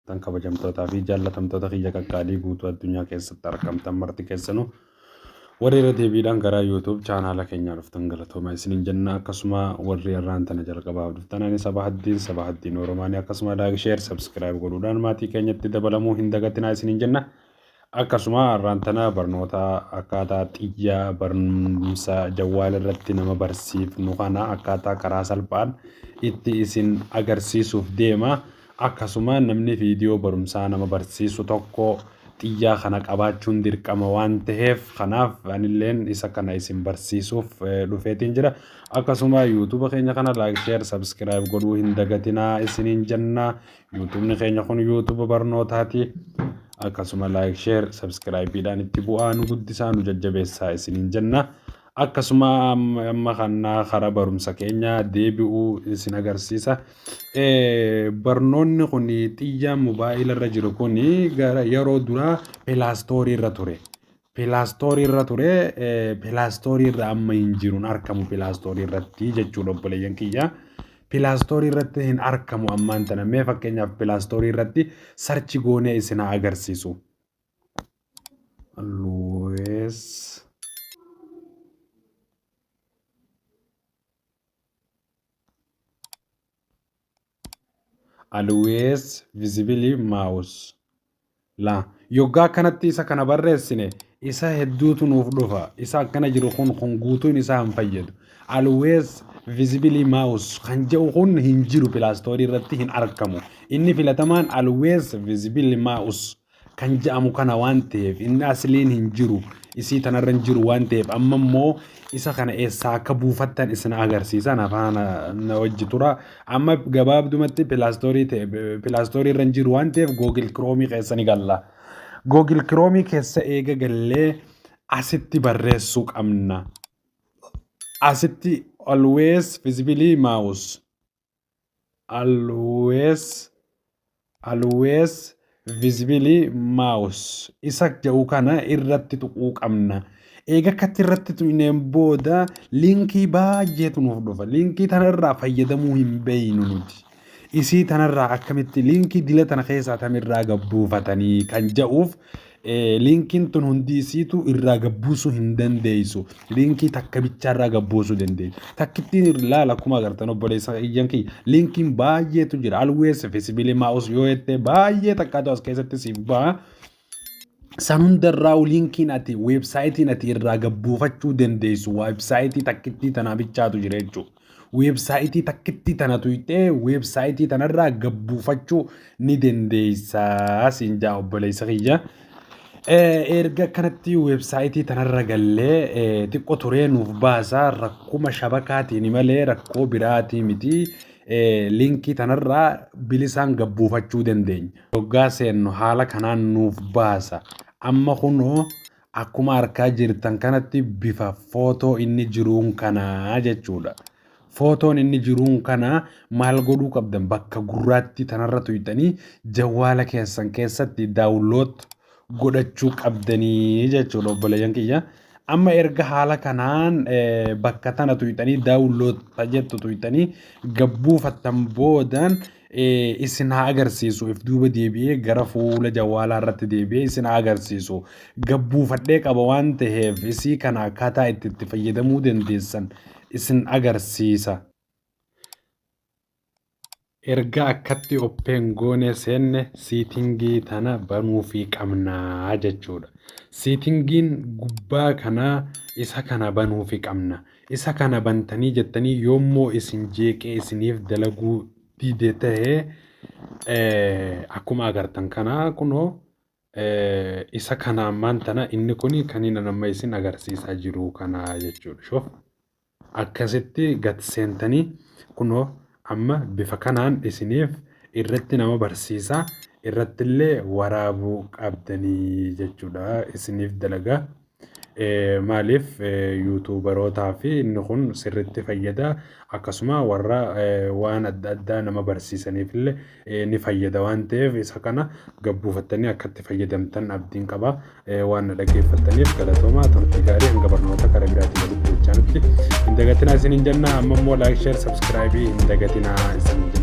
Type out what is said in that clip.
Tan kabajamtootaa fi jaallatamtoota kiyya qaqqaalii guutuu addunyaa keessatti argamtan marti keessanuu warri irra deebiidhaan gara YouTube chaanaala keenyaa dhuftan galatoomaa isiniin jenna. Akkasuma warri irraan tana jalqabaaf dhuftan ani saba haddiin saba haddiin Oromaanii akkasuma like, share, subscribe godhuudhaan maatii keenyatti dabalamuu hin dagatinaa isiniin jenna. Akkasuma har'aan tana barnoota akkaataa xiyyaa barumsa jawwaala irratti nama barsiifnu kana akkaataa karaa salphaan itti isin agarsiisuuf deema. Akkasuma namni viidiyoo barumsaa nama barsiisu tokko xiyyaa kana qabaachuun dirqama waan ta'eef kanaaf anilleen isa kana isin barsiisuuf dhufeetiin jira. Akkasuma yuutuuba keenya kana like, share, subscribe godhuu hin dagatinaa isiniin jenna. Yuutuubni keenya kun yuutuuba barnootaati. Akkasuma like, share, subscribe-dhaan itti bu'aa nu guddisaa nu jajjabeessaa isiniin jenna. Akkasuma amma kana karaa barumsa keenya deebi'uu isin agarsiisa. Barnoonni kun xiyyaan mobaayila irra jiru kun gara yeroo duraa pilaastoorii irra ture. Pilaastoorii irra ture, pilaastoorii irra amma hin jiru, hin argamu pilaastoorii irratti jechuudha obboleeyyan kiyya. Pilaastoorii irratti hin argamu ammaan tana. Mee fakkeenyaaf pilaastoorii irratti search goonee isin haa agarsiisu. Always Always visibility mouse. La yoggaa akkanatti isa kana barreessine isa hedduutu nuuf dhufa. Isa akkana jiru kun guutuun isaa hin fayyadu. Always visibility mouse kan jedhu kun hin jiru, pilaastoorii irratti hin argamu. Inni filatamaan always visibility mouse kan jedhamu kana waan ta'eef inni asliin hin jiru. Isii tanarra hin jiru waan ta'eef amma immoo isa kana eessaa akka buufattan isin agarsiisan afaan na wajji tura. Amma gabaabdumatti pilaastoorii ta'e pilaastoorii irra hin jiru waan ta'eef Google Chrome keessa ni galla. Google Chrome keessa eega gallee asitti barreessuu qabna. Asitti always visibility mouse. Always visibility mouse isa jedhu kana irratti tuquu qabna. Eega akkatti irratti tuqneen booda liinkii baay'eetu nuuf dhufa. Liinkii tanarraa fayyadamuu hin beeynu nuti. Isii tanarraa akkamitti liinkii dila tana keessaa tamirraa gabbuufatanii kan jedhuuf liinkiin tun hundi isiitu irraa gabbuusuu hin dandeessu. Liinkii takka bichaarraa gabbuusuu dandeessu. Takkittiin ilaala akkuma agartan obboleessa iyyan kiyya liinkiin baay'eetu jira. Always visibility mouse yoo jette baay'ee takkaatu as keessatti siif ba'a. San hundarraa liinkiin ati weebsaayitiin ati irraa gabbuufachuu dandeessu weebsaayitii takkittii tanaa bichaatu jira jechuudha. Weebsaayitii takkittii tana tuyxee weebsaayitii tanarraa gabbuufachuu ni dandeessaa siin jaa obboleessa kiyya. Erga akkanatti weebsaayitii tanarra gallee xiqqoo turee nuuf baasa, rakkuma shabakaatiin malee rakkoo biraatii miti. Liinkii tanarraa bilisaan gabbuufachuu dandeenya. Hoggaa seennu haala kanaan nuuf baasa. Amma kunoo akkuma argaa jirtan kanatti bifa footoo inni jiruun kanaa jechuudha. Footoon inni jiruun kana maal godhuu qabdan? Bakka gurraattii tanarra tuyxanii jawwaala keessan keessatti download godhachuu qabdanii jechuudha obboleeyyan kiyya. Amma erga haala kanaan bakka tana tuyxanii download jettu tuyxanii gabbuufattan boodaan isin haa agarsiisu, if duuba deebi'ee gara fuula jawwaalaa irratti deebi'ee isin haa agarsiisu. Gabbuufadhee qaba waan ta'eef isii kana akkaataa itti itti fayyadamuu dandeessan isin agarsiisa. Erga akkatti open goonee seenne setting tana banuufii qabnaa jechuudha. Settingiin gubbaa kanaa isa kana banuufii qabna. Isa kana bantanii jettanii yoommoo isin jeeqee isiniif dalaguu dide ta'e akkuma agartan kana kunoo isa kana ammaan tana inni kun kan inni amma isin agarsiisaa jiru kana jechuudha. Shoof akkasitti gad seentanii kunoo amma bifa kanaan isiniif irratti nama barsiisaa irrattillee waraabuu qabdanii jechuudha isiniif dalagaa. Maaliif yuutuubarootaa fi inni kun sirriitti fayyada. Akkasuma warra waan adda addaa nama barsiisaniif illee ni fayyada waan ta'eef isa kana gabbuufattanii akka itti fayyadamtan abdiin qaba. Waan na dhaggeeffattaniif galatoomaa, turtii gaarii, hanga barnoota karaa biraatiin walitti jechaa nutti hin dagatinaa isiniin jenna. Amma immoo like, share, subscribe hin dagatinaa isin jenna.